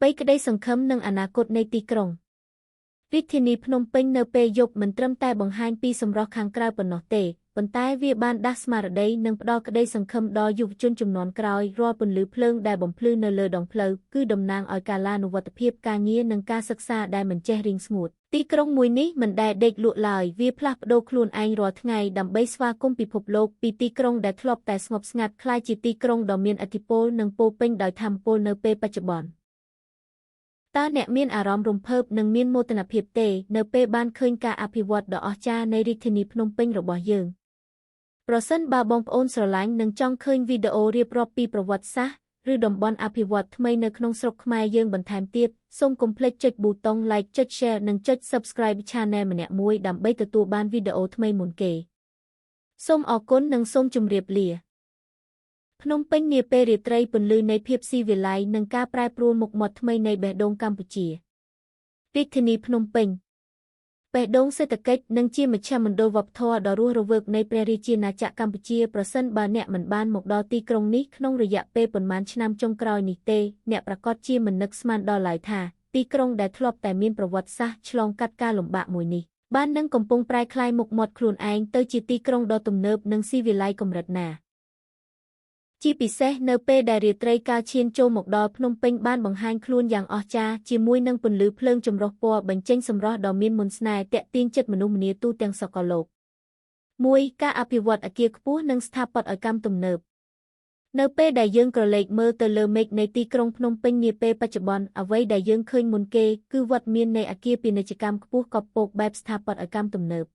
3ក្តីសង្ឃឹមនិងអនាគតនៃទីក្រុងរាជធានីភ្នំពេញនៅពេលយប់មិនត្រឹមតែបង្ហាញពីសម្រស់ខាងក្រៅប៉ុណ្ណោះទេប៉ុន្តែវាបានដាស់ស្មារតីនិងផ្ដល់ក្តីសង្ឃឹមដល់យុវជនជំនាន់ក្រោយរាល់ពន្លឺភ្លើងដែលបំភ្លឺនៅលើដងផ្លូវគឺតំណាងឲ្យកាលានុវត្តភាពការងារនិងការសិក្សាដែលមិនចេះរីងស្ងួតទីក្រុងមួយនេះមិនដែលដេកលក់ឡើយវាផ្លាស់ប្ដូរខ្លួនឯងរាល់ថ្ងៃដើម្បីស្វាគមន៍ពិភពលោកពីទីក្រុងដែលធ្លាប់តែស្ងប់ស្ងាត់ក្លាយជាទីក្រុងដ៏មានឥទ្ធិពលនិងពោរពេញដោយថាមពលនៅពេលបច្ចុប្បន្នតើអ្នកមានអារម្មណ៍រំភើបនិងមានមោទនភាពទេនៅពេលបានឃើញការអភិវឌ្ឍដ៏អស្ចារ្យនៃរាជធានីភ្នំពេញរបស់យើងប្រសិនបើបងប្អូនស្រឡាញ់និងចង់ឃើញវីដេអូរៀបរាប់ពីប្រវត្តិសាស្ត្រឬតំបន់អភិវឌ្ឍថ្មីនៅក្នុងស្រុកខ្មែរយើងបន្ថែមទៀតសូមកុំភ្លេចចុចប៊ូតុង Like ចុច Share និងចុច Subscribe Channel ម្នាក់មួយដើម្បីទទួលបានវីដេអូថ្មីមុនគេសូមអរគុណនិងសូមជម្រាបលាភ្នំពេញនាពេលរាត្រីពន្លឺនៃភាពស៊ីវិល័យនិងការប្រែប្រួលមុខមាត់ថ្មីនៃបេះដូងកម្ពុជារាជធានីភ្នំពេញបេះដូងសេដ្ឋកិច្ចនិងជាមជ្ឈមណ្ឌលវប្បធម៌ដ៏រស់រវើកនៃព្រះរាជាណាចក្រកម្ពុជាប្រសិនបើអ្នកមិនបានមកដល់ទីក្រុងនេះក្នុងរយៈពេលប៉ុន្មានឆ្នាំចុងក្រោយនេះទេអ្នកប្រាកដជាមិននឹកស្មានដល់ឡើយថាទីក្រុងដែលធ្លាប់តែមានប្រវត្តិសាស្ត្រឆ្លងកាត់ការលំបាកមួយនេះបាននឹងកំពុងប្រែក្លាយមុខមាត់ខ្លួនឯងទៅជាទីក្រុងដ៏ទំនើបនិងស៊ីវិល័យកម្រិតណាជាពិសេសនៅពេលដែលរាត្រីកាលឈានចូលមកដល់ភ្នំពេញបានបង្ហាញខ្លួនយ៉ាងអស្ចារ្យជាមួយនឹងពន្លឺភ្លើងចម្រុះពណ៌បញ្ចេញសម្រស់ដ៏មានមន្តស្នេហ៍ទាក់ទាញចិត្តមនុស្សម្នាទូទាំងសកលលោក1ការអភិវឌ្ឍអគារខ្ពស់និងស្ថាបត្យកម្មទំនើបនៅពេលដែលយើងក្រឡេកមើលទៅលើមេឃនៃទីក្រុងភ្នំពេញនាពេលបច្ចុប្បន្នអ្វីដែលយើងឃើញមុនគេគឺវត្តមាននៃអគារពាណិជ្ជកម្មខ្ពស់កប់ពកបែបស្ថាបត្យកម្មទំនើប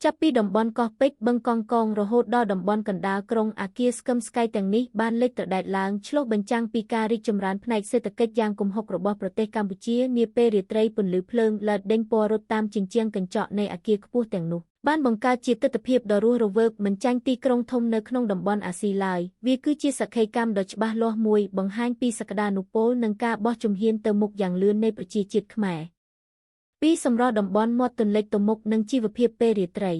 ចាប់ពីតំបន់កោះពេជ្របឹងកង់កងរហូតដល់តំបន់កណ្ដាលក្រុងអគារស្កឹមស្កៃទាំងនេះបានលេចត្រដែតឡើងឆ្លុះបញ្ចាំងពីការរីកចម្រើនផ្នែកសេដ្ឋកិច្ចយ៉ាងគំហុករបស់ប្រទេសកម្ពុជានាពេលរាត្រីពន្លឺភ្លើងLEDដេញពណ៌រត់តាមជញ្ជាំងកញ្ចក់នៃអគារខ្ពស់ទាំងនោះបានបង្កើតជាទិដ្ឋភាពដ៏រស់រវើកមិនចាញ់ទីក្រុងធំនៅក្នុងតំបន់អាស៊ីឡើយវាគឺជាសក្ខីកម្មដ៏ច្បាស់លាស់មួយបង្ហាញពីសក្តានុពលនិងការបោះជំហានទៅមុខយ៉ាងលឿននៃប្រជាជាតិខ្មែរពីសម្រស់តំបន់មាត់ទន្លេទៅមុខនិងជីវភាពពេលរាត្រី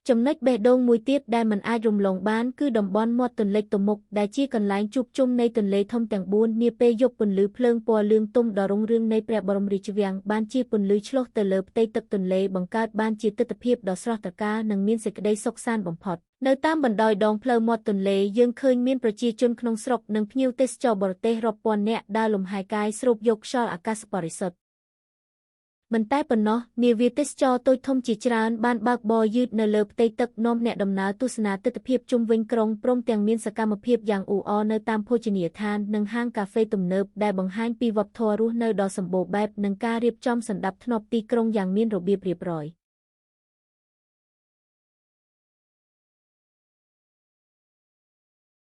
ចំណុចបេះដូងមួយទៀតដែលមិនអាចរំលងបានគឺតំបន់មាត់ទន្លេទៅមុខដែលជាកន្លែងជួបជុំនៃទន្លេធំទាំង4នាពេលយប់ពន្លឺភ្លើងពណ៌លឿងទុំដ៏រុងរឿងនៃព្រះបរមរាជវាំងបានជាពន្លឺឆ្លុះទៅលើផ្ទៃទឹកទន្លេបង្កើតបានជាទិដ្ឋភាពដ៏ស្រស់ត្រកាលនិងមានសេចក្តីសុខសាន្តបំផុតនៅតាមបណ្ដោយដងផ្លូវមាត់ទន្លេយើងឃើញមានប្រជាជនក្នុងស្រុកនិងភ្ញៀវទេសចរបរទេសរាប់ពាន់នាក់ដើរលំហែកាយស្រូបយកខ្យល់អាកាសបរិសុទ្ធមិនតែប៉ុណ្ណោះនាវាទេសចរតូចធំជាច្រើនបានបើកបរយឺតនៅលើផ្ទៃទឹកនាំអ្នកដំណើរទស្សនាទិដ្ឋភាពជុំវិញក្រុងព្រមទាំងមានសកម្មភាពយ៉ាងអ៊ូអរនៅតាមភោជនីយដ្ឋាននិងហាងកាហ្វេទំនើបដែលបង្ហាញពីវប្បធម៌រស់នៅដ៏សម្បូរបែបនិងការរៀបចំសណ្ដាប់ធ្នាប់ទីក្រុងយ៉ាងមានរបៀបរៀបរយ។